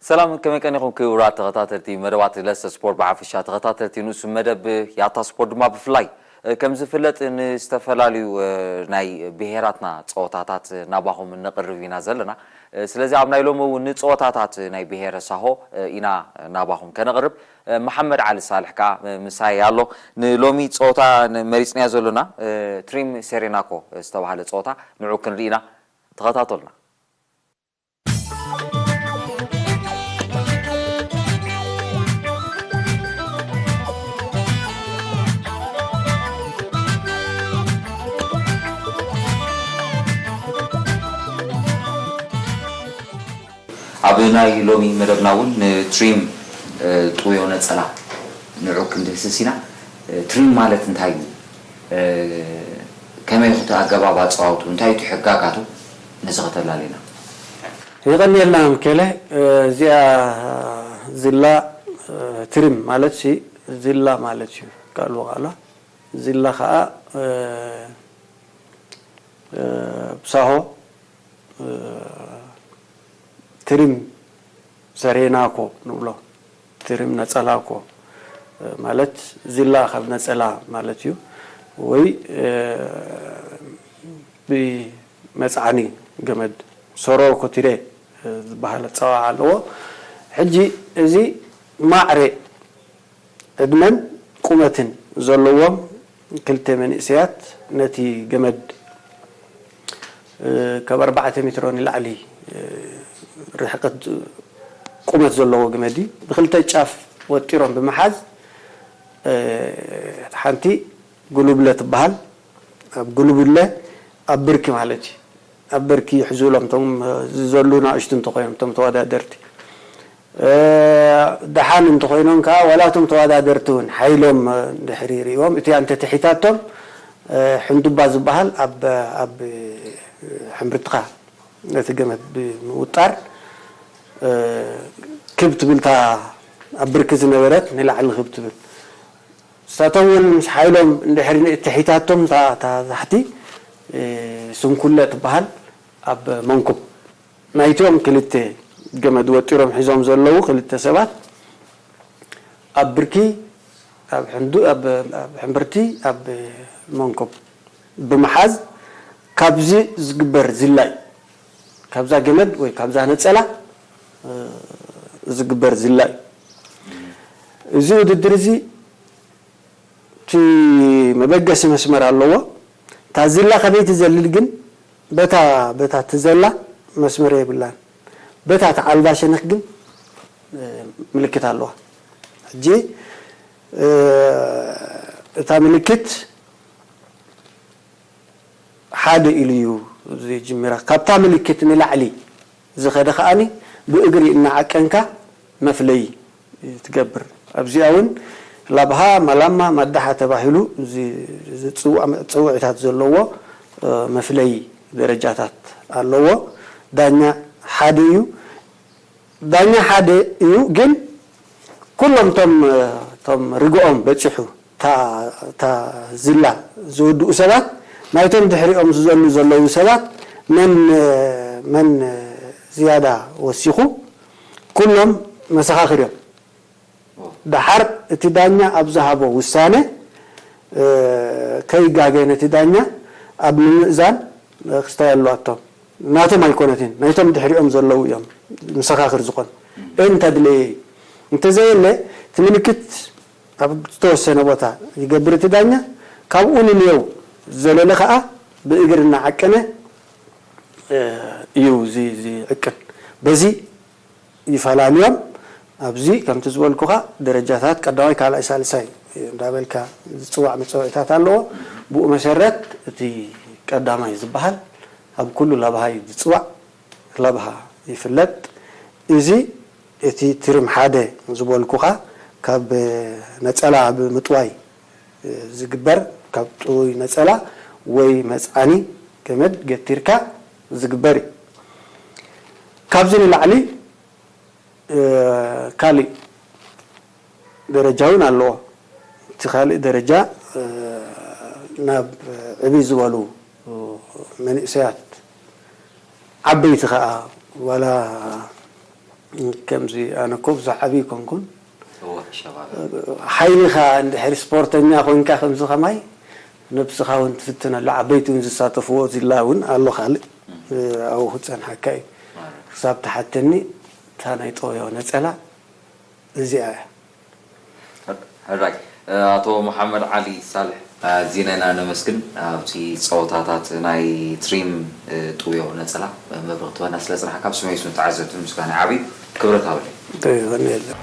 ሰላም፣ ከመይ ቀኒኹም ክቡራት ተኸታተልቲ መደባት ለሰ ስፖርት፣ ብሓፈሻ ተኸታተልቲ ንሱ መደብ ያታ ስፖርት ድማ ብፍላይ? ከም ዝፍለጥ ንዝተፈላለዩ ናይ ብሄራትና ፀወታታት ናባኹም ነቕርብ ኢና ዘለና። ስለዚ ኣብ ናይ ሎሚ እውን ንፀወታታት ናይ ብሄረ ሳሆ ኢና ናባኹም ከነቕርብ። መሓመድ ዓሊ ሳልሕ ከዓ ምሳይ ኣሎ። ንሎሚ ፀወታ መሪፅናዮ ዘለና ትሪም ሴሬናኮ ዝተባሃለ ፀወታ ንዑ ክንርኢ ኢና። ተኸታተሉና። ኣብ ናይ ሎሚ መደብና እውን ንትሪም ጥውዮ ነፀላ ንዑ ክንድህስስ ኢና። ትሪም ማለት እንታይ እዩ? ከመይ እቲ ኣገባብ ኣፀዋውቱ? እንታይ እቲ ሕጋጋቱ? ነዚ ከተላልየና። የቐንየልና ምኬለ። እዚኣ ዝላ ትሪም ማለት ሲ ዝላ ማለት እዩ። ቃሉ ቃላ ዝላ ከዓ ብሳሆ ትሪም ሰሬናኮ ንብሎ። ትሪም ነፀላኮ ማለት ዝላ ካብ ነፀላ ማለት እዩ። ወይ ብመፅዓኒ ገመድ ሶሮ ኮቲሬ ዝበሃል ኣፀዋዓ ኣለዎ። ሕጂ እዚ ማዕረ ዕድመን ቁመትን ዘለዎም ክልተ መንእሰያት ነቲ ገመድ ካብ ኣርባዕተ ሜትሮ ንላዕሊ ርሕቀት ቁመት ዘለዎ ገመድ እዩ። ብክልተ ጫፍ ወጢሮም ብምሓዝ ሓንቲ ጉሉብለ ትበሃል። ኣብ ጉሉብለ ኣብ ብርኪ ማለት እዩ። ኣብ ብርኪ ይሕዙ ኢሎም እቶም ዝዘሉ ናእሽቱ እንተኾይኖም እቶም ተወዳደርቲ ደሓን እንተኾይኖም ከዓ ዋላ እቶም ተወዳደርቲ እውን ሓይሎም ድሕሪ ሪእዎም እቲኣ እንተትሒታቶም ሕንዱባ ዝበሃል ኣብ ኣብ ሕምብርትኻ ነቲ ገመድ ብምውጣር ክብ ትብል እታ ኣብ ብርኪ ዝነበረት ንላዕሊ ክብ ትብል ንሳቶም እውን ምስ ሓይሎም እንድሕሪ ትሒታቶም እታ ታሕቲ ስንኩለ ትበሃል ኣብ መንኩብ ናይቶም ክልተ ገመድ ወጢሮም ሒዞም ዘለዉ ክልተ ሰባት ኣብ ብርኪ ኣብ ሕንዱ ኣብ ሕምብርቲ ኣብ መንኩብ ብምሓዝ ካብዚ ዝግበር ዝላይ ካብዛ ገመድ ወይ ካብዛ ነፀላ ዝግበር ዝላይ እዚ ውድድር እዚ እቲ መበገሲ መስመር ኣለዎ። እታ ዝላ ከመይ ትዘልል ግን በታ በታ ትዘላ መስመር የብላን። በታ ተዓልባ ሸነኽ ግን ምልክት ኣለዋ። ሕጂ እታ ምልክት ሓደ ኢሉ እዩ ዝጅምራ። ካብታ ምልክት ንላዕሊ ዝኸደ ከኣኒ ብእግሪ እናዓቀንካ መፍለዪ ትገብር። ኣብዚኣ እውን ላብሃ፣ ማላማ፣ ማዳሓ ተባሂሉ ዝፅዋዕ ፅውዒታት ዘለዎ መፍለዪ ደረጃታት ኣለዎ። ዳኛ ሓደ እዩ። ዳኛ ሓደ እዩ፣ ግን ኩሎም ቶም ቶም ርግኦም በፂሑ እታ ዝላ ዝውድኡ ሰባት ናይቶም ድሕሪኦም ዝዘሉ ዘለዉ ሰባት መን መን ዝያዳ ወሲኹ ኩሎም መሰኻኽር እዮም። ደሓር እቲ ዳኛ ኣብ ዝሃቦ ውሳነ ከይጋገ ነቲ ዳኛ ኣብ ምምእዛን ክስታይ ኣለዋቶም። ናቶም ኣይኮነትን፣ ናይቶም ድሕሪኦም ዘለዉ እዮም መሰኻኽር ዝኾኑ። እንተድለየ እዩ። እንተዘየለ እቲ ምልክት ኣብ ዝተወሰነ ቦታ ይገብር እቲ ዳኛ፣ ካብኡ ንንየው ዝዘለለ ከዓ ብእግሪ እናዓቀነ እዩ ዝዕቅን። በዚ ይፈላልዮም። ኣብዚ ከምቲ ዝበልኩኻ ደረጃታት ቀዳማይ፣ ካልኣይ፣ ሳልሳይ እንዳበልካ ዝፅዋዕ መፀውዒታት ኣለዎ። ብኡ መሰረት እቲ ቀዳማይ ዝበሃል ኣብ ኩሉ ላብሃ እዩ ዝፅዋዕ። ላብሃ ይፍለጥ። እዚ እቲ ትርም ሓደ ዝበልኩኻ ካብ ነፀላ ብምጥዋይ ዝግበር ካብ ጥውይ ነፀላ ወይ መፅዓኒ ገመድ ገቲርካ ዝግበር እዩ። ካብዚ ንላዕሊ ካሊእ ደረጃ እውን ኣለዎ። እቲ ካሊእ ደረጃ ናብ ዕብይ ዝበሉ መንእሰያት ዓበይቲ ከዓ ዋላ ከምዚ ኣነ እኮ ብዙሕ ዓብዪ ኣይኮንኩን። እወ፣ ሸባብ። ሓይልኻ እንድሕር ስፖርተኛ ኮንካ ከምዚ ከማይ ነብስኻ እውን ትፍትነሉ፣ ዓበይቲ እውን ዝሳተፍዎ ዝላ እውን ኣሎ። ካልእ ኣብኡ ክጸንሓካ እዩ። ክሳብ ትሓተኒ እታ ናይ ጠውዮ ነጸላ እዚኣ እያ። ሕራይ፣ ኣቶ መሓመድ ዓሊ ሳልሕ፣ ኣዚና ኢና ነመስግን። ኣብቲ ጸወታታት ናይ ትሪም ጥውዮ ነጸላ መብርሂ ክትበና ስለ ጽናሕካ፣ ብስመይ ስም ተዓዘብትን ምስጋና ዓቢ ክብረት ሃበለይ። ይቐንየልና።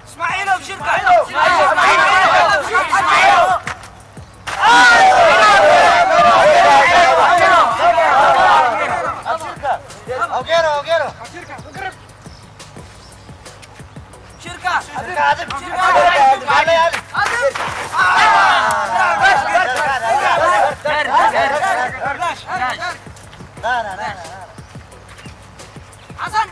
እስማዒል ኣብሽርካ። ሽርካ። ሓሰን።